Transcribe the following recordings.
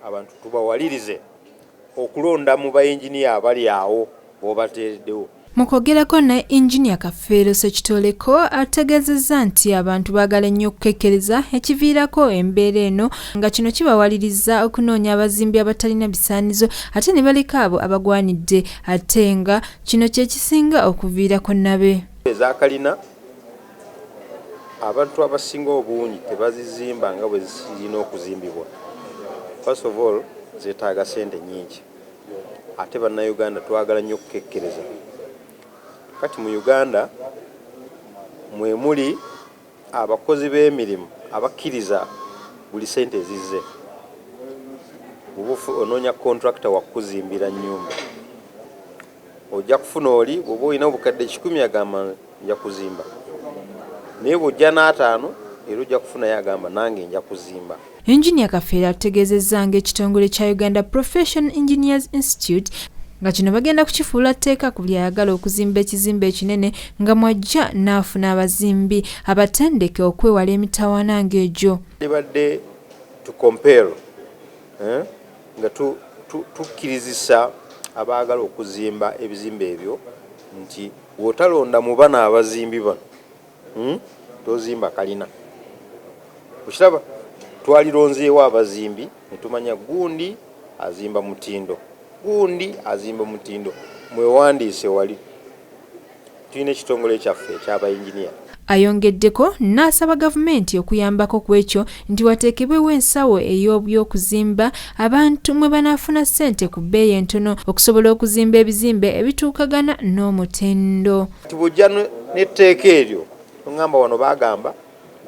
Abantu tubawalirize okulonda mu bayinginiya abali awo b'obateereddewo. Mu kwogerako ne Engineer Kafeero Ssekitoleko ategeezezza nti abantu baagala ennyo okukekkereza ekiviirako embeera eno nga kino kibawaliriza okunoonya abazimbi abatalina bisaanizo ate ne baleka abo abagwanidde ate nga kino kye kisinga okuviirako nnabe. Eza kalina abantu abasinga obungi tebazizimba nga bwe zirina okuzimbibwa. First of all, zeetaaga ssente nnyingi ate Bannayuganda twagala nnyo okukekkereza. Kati mu Uganda mwe muli abakozi b'emirimu abakkiriza buli ssente ezizze. Bw'oba onoonya contractor wa kukuzimbira nnyumba, ojja kufuna oli bw'oba olina obukadde 100 agamba nja kuzimba, naye bw'ojja n'ataano era ojja kufunayo agamba nange nja kuzimba. Engineer Kafeero atutegeezezza ng'ekitongole kya Uganda Professional Engineers Institute nga kino bagenda kukifuula tteeka ku buli ayagala okuzimba ekizimbe ekinene nga mw'ajja n'afuna abazimbi abatendeke okwewala emitawaana ng'egyo. Libadde to compel nga tukkirizisa abaagala okuzimba ebizimbe ebyo nti bw'otalonda mu bano abazimbi bano, tozimba kalina. Okiraba, twalironzeewo abazimbi ne tumanya gundi azimba mutindo, gundi azimba mutindo, mwewandiise wali. Tulina ekitongole kyaffe eky'abayinginiya. Ayongeddeko n'asaba gavumenti okuyambako ku ekyo nti wateekebwewo ensawo ey'obyokuzimba abantu mwe banaafuna ssente ku bbeeyi entono okusobola okuzimba ebizimbe ebituukagana n'omutindo. Kati bw'ojja n'etteeka eryo oŋŋamba wano baagamba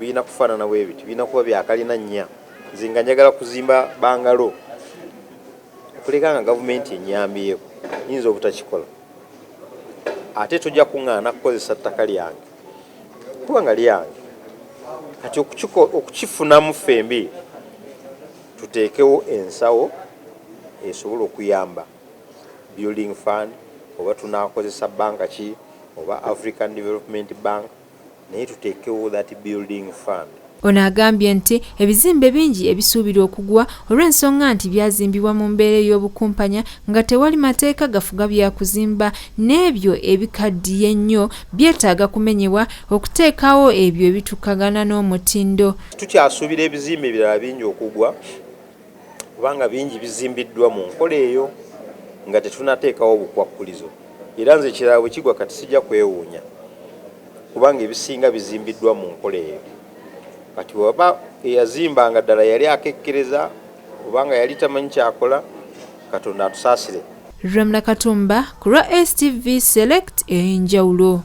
birina kufaanana bwe biti, birina kuba bya kalina nnya, nze nga njagala kuzimba bangalo, okuleka nga gavumenti ennyambyeko nyinza obutakikola. Ate tojja kuŋŋaana kukozesa ttaka lyange kubanga lyange. Kati okukifunamu ffembi tuteekewo ensawo esobola okuyamba building fund, oba tunaakozesa banka ki oba African Development Bank, naye tuteekewo that building fund. Ono agambye nti ebizimbe bingi ebisuubirwa okugwa olw'ensonga nti byazimbibwa mu mbeera ey'obukumpanya nga tewali mateeka gafuga bya kuzimba n'ebyo ebikaddiye ennyo byetaaga kumenyebwa okuteekawo ebyo ebitukagana n'omutindo. Tukyasuubira ebizimbe ebirala bingi okugwa kubanga bingi bizimbiddwa mu nkola eyo nga tetunateekawo bukwakkulizo, era nze ekirala bwe kigwa kati sijja kwewuunya kubanga ebisinga bizimbiddwa mu nkola eyo. Kati waba eyazimba nga ddala yali akekkereza oba nga yali tamanyi kyakola, Katonda atusaasire. Ramla Katumba ku lwa STV Select ey'enjawulo.